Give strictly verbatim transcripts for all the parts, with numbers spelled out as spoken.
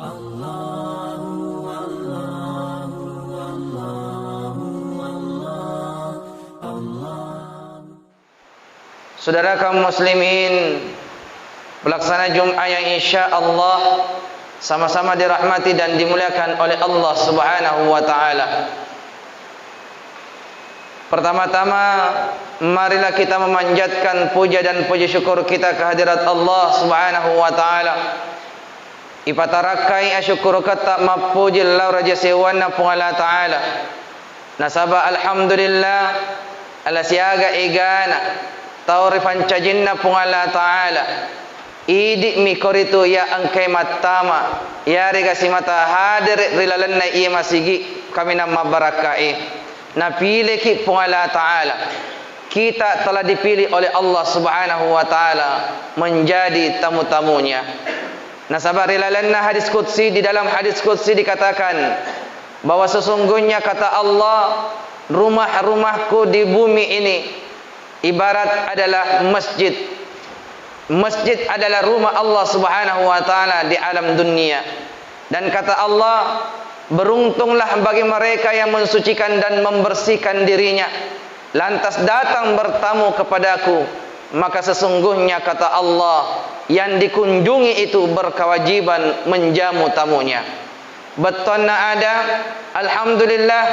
Allahu, Allahu, Allahu, Allah, Allah. Saudara kaum muslimin, pelaksana Jumat yang insya Allah sama-sama dirahmati dan dimuliakan oleh Allah Subhanahu wa Ta'ala. Pertama-tama, marilah kita memanjatkan puja dan puji syukur kita kehadirat Allah Subhanahu wa Ta'ala. Ipatarakkai asyukkuruketta mappuji lao ri aja sewwanna Puang Allah Ta'ala. Nasaba alhamdulillah, ala siaga egana tau ri pancajinna Puang Allah Ta'ala. Idi'mi koritu iya engkae mattama, iyarega simata hadere ri lalenna iye masigi kaminang mabbarakkae. Napileki Puang Allah Ta'ala. Kita telah dipilih oleh Allah Subhanahu wa Ta'ala menjadi tamu-tamunya. Nasaba ri lalenna hadis qudsi, di dalam hadis qudsi dikatakan bahwa sesungguhnya, kata Allah, rumah-rumahku di bumi ini ibarat adalah masjid. Masjid adalah rumah Allah Subhanahu wa Ta'ala di alam dunia. Dan kata Allah, "Beruntunglah bagi mereka yang mensucikan dan membersihkan dirinya, lantas datang bertamu kepadaku, maka sesungguhnya," kata Allah, "yang dikunjungi itu berkewajiban menjamu tamunya." Bettuanna ada, alhamdulillah,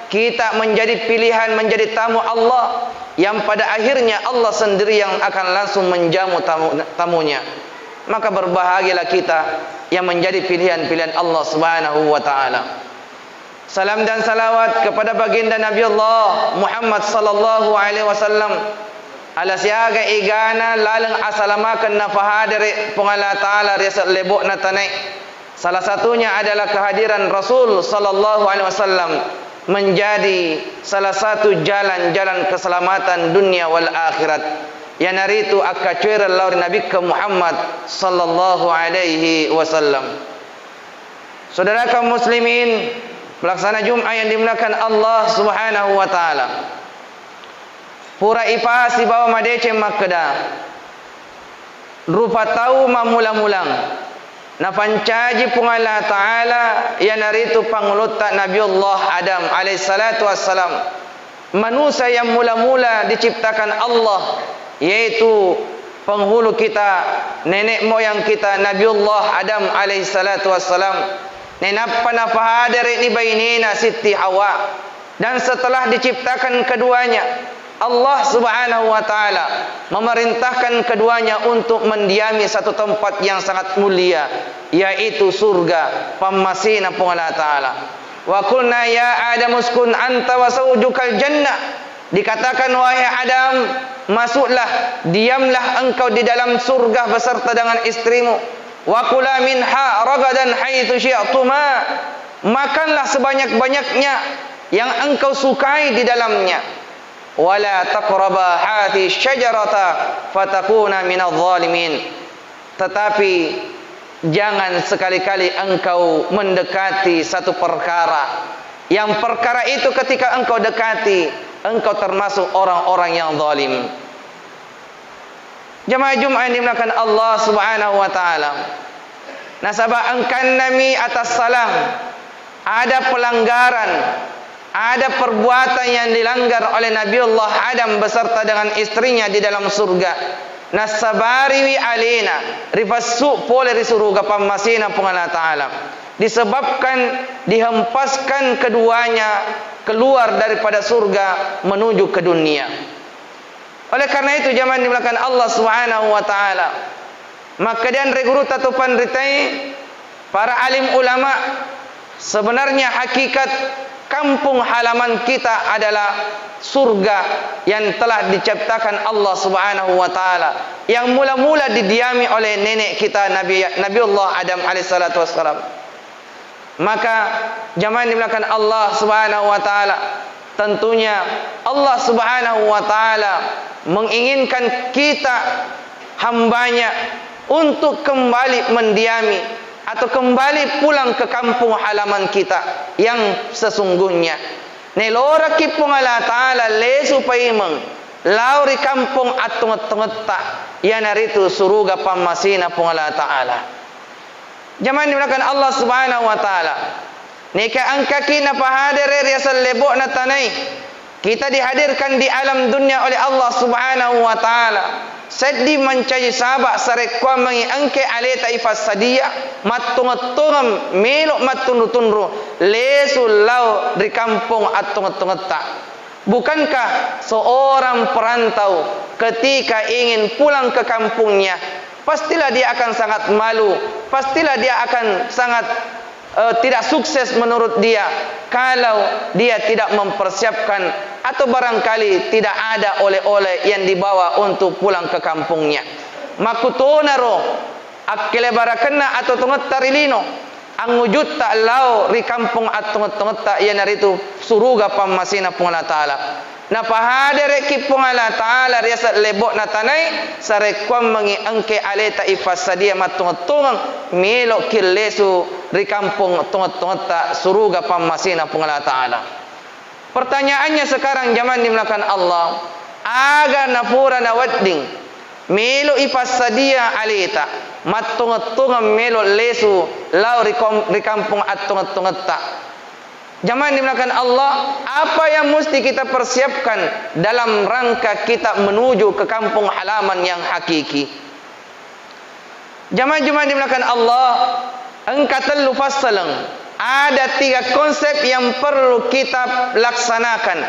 kita menjadi pilihan, menjadi tamu Allah, yang pada akhirnya Allah sendiri yang akan langsung menjamu tamu-, tamunya. Maka berbahagialah kita yang menjadi pilihan-pilihan Allah Subhanahu wa Ta'ala. Salam dan salawat kepada baginda Nabi Allah Muhammad sallallahu alaihi wasallam. Ala siaga egana laleng asalamaken nafahadere Puang Allah Ta'ala ri ase lebo'na tanae. Salah satunya adalah kehadiran Rasul sallallahu alaihi wasallam menjadi salah satu jalan-jalan keselamatan dunia wal akhirat. Iyanaritu akkacuereng lao ri Nabikka Muhammad sallallahu alaihi wasallam. Saudara kaum muslimin, pelaksana Jumat yang dimuliakan Allah Subhanahu wa Ta'ala. Pura ipasibawa madeceng makkeda, rupa tau mammula-mulang napancaji Puang Allah Ta'ala, iyanaritu pangulutta Nabiullah Adam alaihissalatu wassalam. Manusia yang mula-mula diciptakan Allah, yaitu penghulu kita, nenek moyang kita, Nabiullah Adam alaihissalatu wassalam. Nainappa napahadere'ni bainena Sitti Hawa. Dan setelah diciptakan keduanya, Allah Subhanahu wa Ta'ala memerintahkan keduanya untuk mendiami satu tempat yang sangat mulia, yaitu surga, pammasena Puang Allah Ta'ala. "Wa qulna ya Adam uskun anta wa zaujukal jannah." Dikatakan, "Wahai Adam, masuklah, diamlah engkau di dalam surga beserta dengan istrimu. Wa kula minha ragadan haitsu syi'tuma." Makanlah sebanyak-banyaknya yang engkau sukai di dalamnya. "Wa la taqraba hadhihi syajarata fatakuna minadh dhalimin." Tetapi jangan sekali-kali engkau mendekati satu perkara, yang perkara itu ketika engkau dekati, engkau termasuk orang-orang yang zalim. Jamaah Jumat yang dimuliakan Allah Subhanahu wa Ta'ala. Nasaba engkannami atas salah, ada pelanggaran, ada perbuatan yang dilanggar oleh Nabiullah Adam beserta dengan istrinya di dalam surga. Nassabariwi alena, rifessu pole ri suruga pammasena Puang Allah Ta'ala. Disebabkan dihempaskan keduanya keluar daripada surga menuju ke dunia. Oleh karena itu, jamaah dimuliakan Allah Subhanahu wa Ta'ala, makkedanre gurutta to panritae, para alim ulama, sebenarnya hakikat kampung halaman kita adalah surga yang telah diciptakan Allah Subhanahu wa Ta'ala, yang mula-mula didiami oleh nenek kita Nabi, Nabiullah Adam alaihissalatu wassalam. Maka, jamaah yang dimuliakan Allah Subhanahu wa Ta'ala, tentunya Allah Subhanahu wa Ta'ala menginginkan kita, hambanya, untuk kembali mendiami atau kembali pulang ke kampung halaman kita yang sesungguhnya. Naeloraki Puang Allah Ta'ala lesu paimeng lao ri kampung attongeng-tongetta, iyanaritu suruga pammasena Puang Allah Ta'ala. Jamaah dimuliakan Allah Subhanahu wa Ta'ala. Neka engkaki napahadere riaseng lebo'na tanai. Kita dihadirkan di alam dunia oleh Allah Subhanahu wa Ta'ala. Seddi mancaji saba' sarekkuammengngi engke aleta ifassadia, mattungeng-tungeng melo mattunru-tunru, lesu lao ri kampong attungeng-tungetta. Bukankah seorang perantau ketika ingin pulang ke kampungnya, pastilah dia akan sangat malu, pastilah dia akan sangat, eh, tidak sukses menurut dia kalau dia tidak mempersiapkan atau barangkali tidak ada oleh-oleh yang dibawa untuk pulang ke kampungnya. Makkutonaro akkelebarakenna attungeng-tungetta ri lino, angngujutta lao ri kampong attungeng-tungetta, iyanaritu suruga pammasena Puang Allah Ta'ala. Napahadereki Puang Allah Ta'ala riaseng lebo'na tanai, sarekkuammengngi engke aleta ifassadia mattungeng-tungeng, meloki lesu ri kampong tungeng-tungetta suruga pammasena Puang Allah Ta'ala. Pertanyaannya sekarang, jamaah dimuliakan Allah, aga napura nawedding melo ipassadia aleta, mattungeng-tungeng melo lesu lao ri kom-, ri kampong attungeng-tungetta? Jamaah dimuliakan Allah, apa yang mesti kita persiapkan dalam rangka kita menuju ke kampung halaman yang hakiki? Jamaah Jumat dimuliakan Allah, engka tellu fassaleng. Ada tiga konsep yang perlu kita laksanakan,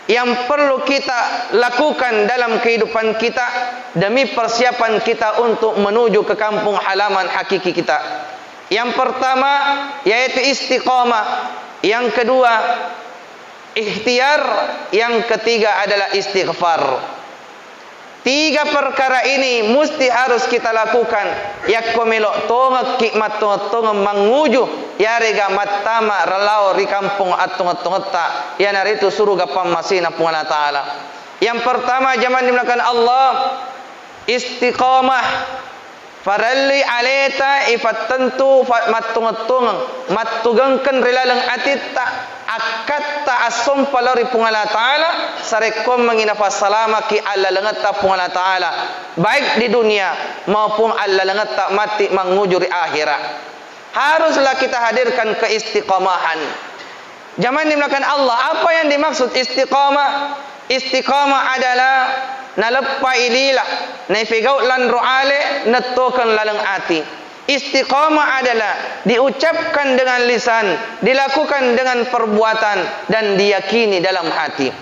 yang perlu kita lakukan dalam kehidupan kita demi persiapan kita untuk menuju ke kampung halaman hakiki kita. Yang pertama yaitu istiqamah, yang kedua ikhtiar, yang ketiga adalah istighfar. Tiga perkara ini musti harus kita lakukan yakko melo tongekki mattongeng-tongeng manguju yarega mattama ralao ri kampong attongeng-tongetta, iyanaritu suruga pammasena Puang Allah Ta'ala. Yang pertama, jamaah dimuliakan Allah, istiqamah. Farellui aleta ifattentu fa-, mattongeng-tongeng, mattugengkeng ri laleng atitta, akkatta assompa lao ri Puang Allah Ta'ala, sarekkoammengngi nafassalamaki allalengetta Puang Allah Ta'ala, baik di dunia maupun allalengetta matti manguju ri akhirat. Haruslah kita hadirkan keistiqamahan. Jamaah dimuliakan Allah, apa yang dimaksud istiqamah? Istiqamah adalah naleppai lila, naifegau lanro ale, nettokeng laleng ati. Istiqamah adalah diucapkan dengan lisan, dilakukan dengan perbuatan, dan diyakini dalam hati.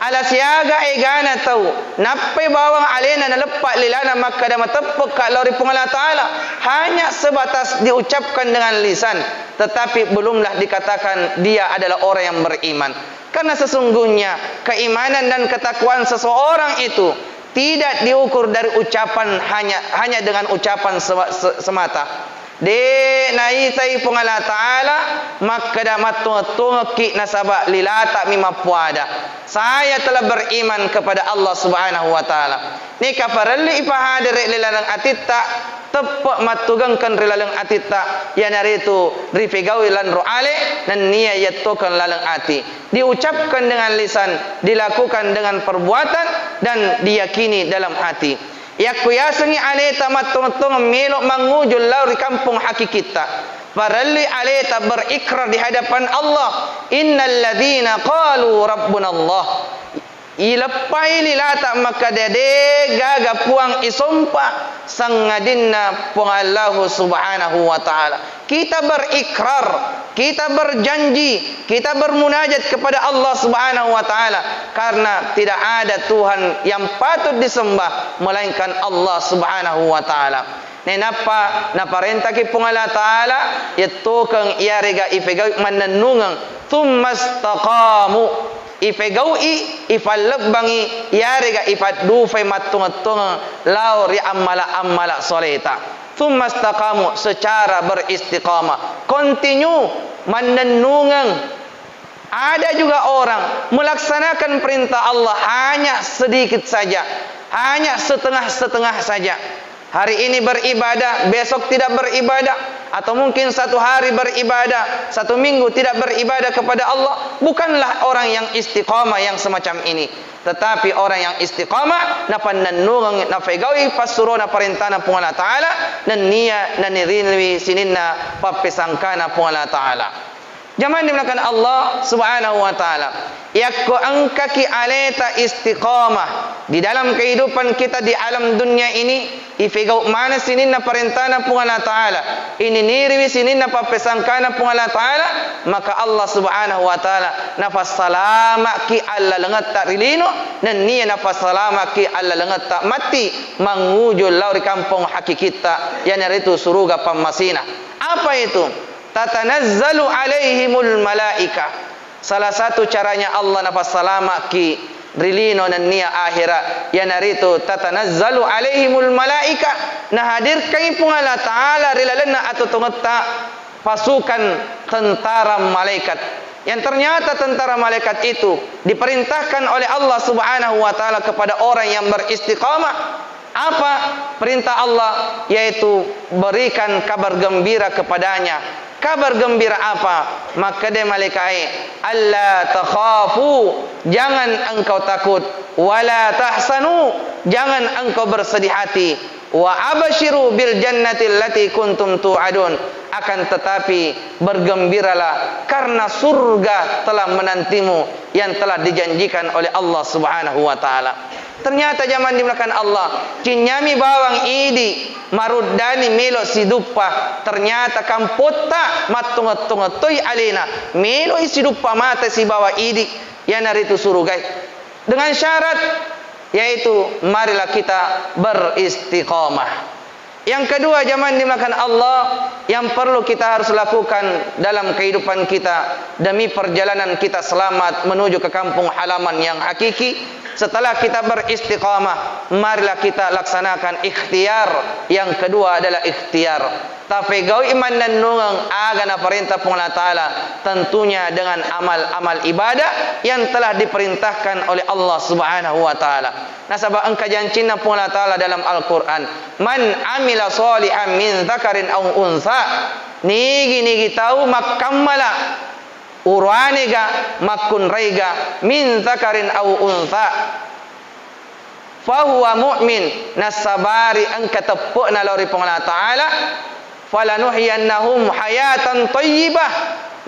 Ala siaga egana tau, nappai bawang alena naleppa lilana makkada mateppekka lao ri Puang Allah Ta'ala, hanya sebatas diucapkan dengan lisan, tetapi belumlah dikatakan dia adalah orang yang beriman. Karena sesungguhnya keimanan dan ketakwaan seseorang itu tidak diukur dari ucapan, hanya, hanya dengan ucapan se-, se-, semata. De' naisai Puang Allah Ta'ala makkeda mattongeng-tongekki nasaba lilatami mappuada. Saya telah beriman kepada Allah Subhanahu wa Ta'ala. Neka parellu ipahadere ri laleng atitta, teppe mattugengkeng ri laleng atitta, iyanaritu ripegau'i lanro ale, nennia yettokeng laleng ati. Diucapkan dengan lisan, dilakukan dengan perbuatan, dan diyakini dalam hati. Yakko yasengngi aleta mattongeng-tongeng melo manguju lao ri kampong hakikitta, parellui aleta berikrar di hadapan Allah, "Innalladzina qalu rabbunallah." Ileppai lilata makkeda de gaga puang isompa sangadinna Puang Allahu Subhanahu wa Ta'ala. Kita berikrar, kita berjanji, kita bermunajat kepada Allah Subhanahu wa Ta'ala, karena tidak ada Tuhan yang patut disembah melainkan Allah Subhanahu wa Ta'ala. Nainappa naparentaki Puang Allah Ta'ala, yettokeng iyarega ipegau'i mannennungeng, "Tsummastaqqamu." Ipegau'i, ipallebbangi iyarega ipaddufai mattongeng-tongeng lao ri ammala-ammala soleta. "Tsummastaqqamu," secara beristiqamah, kontinu mannennungeng. Ada juga orang melaksanakan perintah Allah hanya sedikit saja, hanya setengah-setengah saja. Hari ini beribadah, besok tidak beribadah. atau mungkin satu hari beribadah, satu minggu tidak beribadah kepada Allah, bukanlah orang yang istiqamah yang semacam ini. Tetapi orang yang istiqamah, napannennungeng, nafegaui passurona parentana Puang Allah Ta'ala, nennia naniriwi sininna pappesangkana Puang Allah Ta'ala. Jamaah dimuliakan Allah Subhanahu wa Ta'ala, yakko engkaki aleta istiqamah di dalam kehidupan kita di alam dunia ini, ifegau maneng sininna parentana Puang Allah Ta'ala, ininiriwi sininna pappesangkana Puang Allah Ta'ala, maka Allah Subhanahu wa Ta'ala nafassalamaki allalengetta ri lino, nennia nafassalamaki allalengetta matti, manguju lao ri kampong hakikitta, iyanaritu suruga pammasina. Apa itu? Tatanazzalu alaihimul malaika. Salah satu caranya Allah nafassalamaki ri lino nennia ahera, iyanaritu tatanazzalu alaihimul malaika, nahadirkangngi Puang Allah Ta'ala ri lalenna atotongetta pasukan tentara malaikat. Yang ternyata tentara malaikat itu diperintahkan oleh Allah Subhanahu wa Ta'ala kepada orang yang beristiqamah. Apa perintah Allah? Yaitu berikan kabar gembira kepadanya. Kabar gembira apa? Makkeda malaikae, "Alla takhafu, jangan engkau takut, wala tahsanu, jangan engkau bersedih hati, wa absyiru bil jannati allati kuntum tu'adun, akan tetapi bergembiralah karena surga telah menantimu yang telah dijanjikan oleh Allah Subhanahu wa Ta'ala." Ternyata jamaah dimuliakan Allah, cinyami bawang idi maruddani melo siduppa, ternyata kampotta mattonget-tonget toi alena, meloi siduppa mata sibawa idi, iyanaritu surugai. Dengan syarat, yaitu marilah kita beristiqamah. Yang kedua, jamaah dimuliakan Allah, yang perlu kita harus lakukan dalam kehidupan kita demi perjalanan kita selamat menuju ke kampung halaman yang hakiki, setelah kita beristiqamah, marilah kita laksanakan ikhtiar. Yang kedua adalah ikhtiar. Tafegaui mannennungeng aga naparenta Puang Allah Ta'ala, tentunya dengan amal-amal ibadah yang telah diperintahkan oleh Allah Subhanahu wa Ta'ala. Nasaba engka jancinna Puang Allah Ta'ala dalam Al-Quran, "Man amila shalihan min dzakarin aw untsa," nigi-nigi tau makkammala, uruanega, makkunraiga, min dzakarin aw untsa, fahuwa mu'min, nassabari engka teppe'na lao ri Puang Allah Ta'ala, falanuhyiyannahu hayatan thayyibah,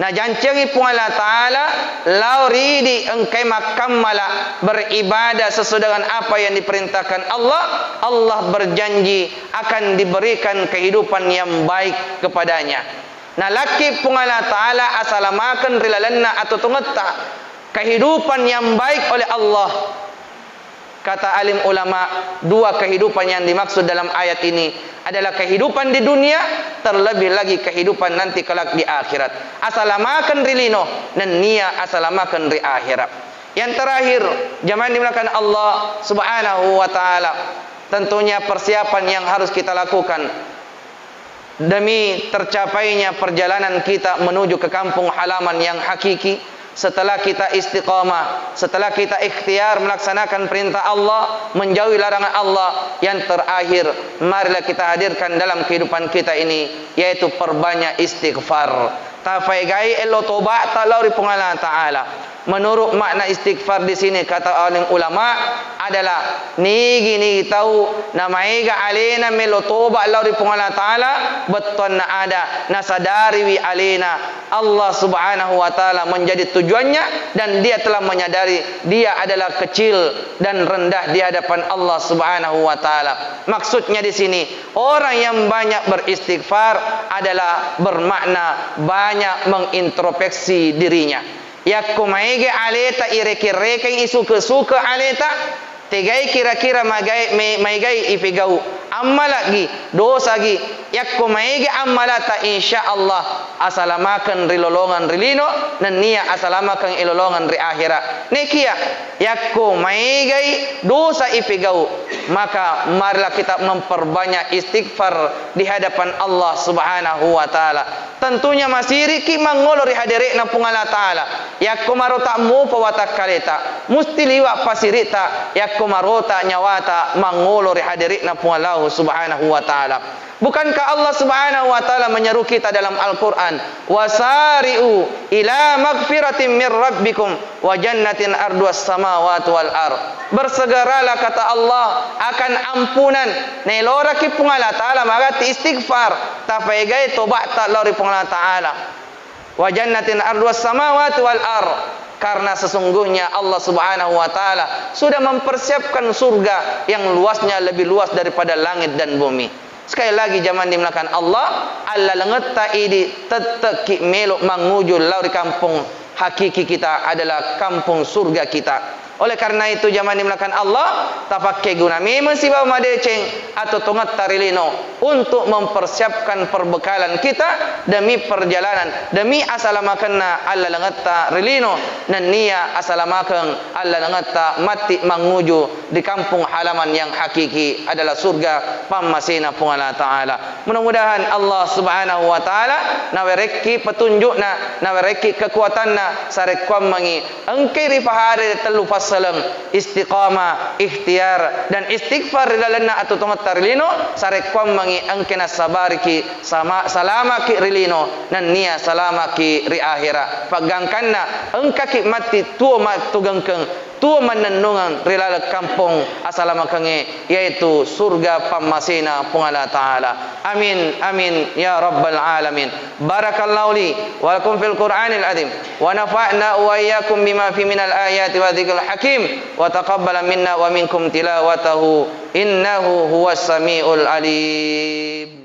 najancengi Puang Allah Ta'ala lao ri idi engkai makkammala beribadah sesuai dengan apa yang diperintahkan Allah, Allah berjanji akan diberikan kehidupan yang baik kepadanya. Nalakki Puang Allah Ta'ala asalamakeng ri lalenna atotongetta, kehidupan yang baik oleh Allah. Kata alim ulama, dua kehidupan yang dimaksud dalam ayat ini adalah kehidupan di dunia, terlebih lagi kehidupan nanti kelak di akhirat. Asalamakeng ri lino, nennia asalamakeng ri akhirat. Yang terakhir, jamaah dimuliakan Allah Subhanahu wa Ta'ala, tentunya persiapan yang harus kita lakukan demi tercapainya perjalanan kita menuju ke kampung halaman yang hakiki, setelah kita istiqamah, setelah kita ikhtiar melaksanakan perintah Allah, menjauhi larangan Allah, yang terakhir, marilah kita hadirkan dalam kehidupan kita ini, yaitu perbanyak istighfar. Tafaegai elo toba'ta lao ri Puang Allah Ta'ala. Menurut makna istighfar di sini, kata alim ulama, adalah nigi-nigi tau namaega alena melo toba lao ri Puang Allah Ta'ala, bettuanna ada nasadariwi alena Allah Subhanahu wa Ta'ala menjadi tujuannya, dan dia telah menyadari dia adalah kecil dan rendah di hadapan Allah Subhanahu wa Ta'ala. Maksudnya di sini, orang yang banyak beristighfar adalah bermakna banyak mengintrospeksi dirinya. Yakko maega aleta ireke-rekeng, isuke-suke aleta, tegai kira-kira magai, me-, maegai ipegau, ammala'gi, dosagi, yakko maega ammalata, insya Allah asalamakeng ri lolongang ri lino, nennia asalamakeng ilolongang ri akhera. Nekia, yakko maegai dosa ipegau, maka marilah kita memperbanyak istighfar di hadapan Allah Subhanahu wa Ta'ala. Tentunya masiriki mangolo ri hadere'na Puang Allah Ta'ala. Yakko marota mupa watakkaleta, musti liwa pasirita yakko marota nyawata mangolo ri hadere'na Puang Allah Subhanahu wa Ta'ala. Bukankah Allah Subhanahu wa Ta'ala menyeru kita dalam Al-Quran, "Wasari'u ila magfiratin min rabbikum wa jannatin arduwas samawati wal ard." Bersegeralah, kata Allah, akan ampunan. Naeloraki Puang Allah Ta'ala magatti istighfar, tapaegai toba'ta lao ri Puang Allah Ta'ala. "Wa jannatin arduwas samawati wal ard." Karena sesungguhnya Allah Subhanahu wa Ta'ala sudah mempersiapkan surga yang luasnya lebih luas daripada langit dan bumi. Sekali lagi, jamaah dimuliakan Allah, allalengetta idi tettekki melo manguju lao ri kampung hakiki kita, adalah kampung surga kita. Oleh karena itu, jamaah dimuliakan Allah, tapakkeguna memeng sibawa madeceng atau tongetta ri lino untuk mempersiapkan perbekalan kita demi perjalanan, demi asalamakenna allalengetta ri lino, nennia asalamakeng allalengetta matti manguju di kampung halaman yang hakiki adalah surga pammasena Puang Allah Ta'ala. Mudah-mudahan Allah Subhanahu wa Ta'ala nawerekki petunjukna, nawerekki kekuatanna, sarekkuammengi engkai ripahare tellu passaleng, istiqamah, ikhtiar, dan istighfar ri lalenna atuo tongetta ri lino, sarekkuammengi engkai nassabariki sama-, salamaki ri lino, nennia salamaki ri akhera. Paggangkanna engkaki matti tuo mattugengkeng, tuo mannennungeng ri laleng kampong asalamakengnge, yaitu surga pammasena Puang Allah Ta'ala. Amin, amin, ya rabbal alamin. Barakallahu li wa lakum fil Qur'anil azim, wa nafa'na wa iyyakum bima fi minal ayati wa dzikril hakim, wa taqabbala minna wa minkum tilawatahu, innahu huwas samiul alim.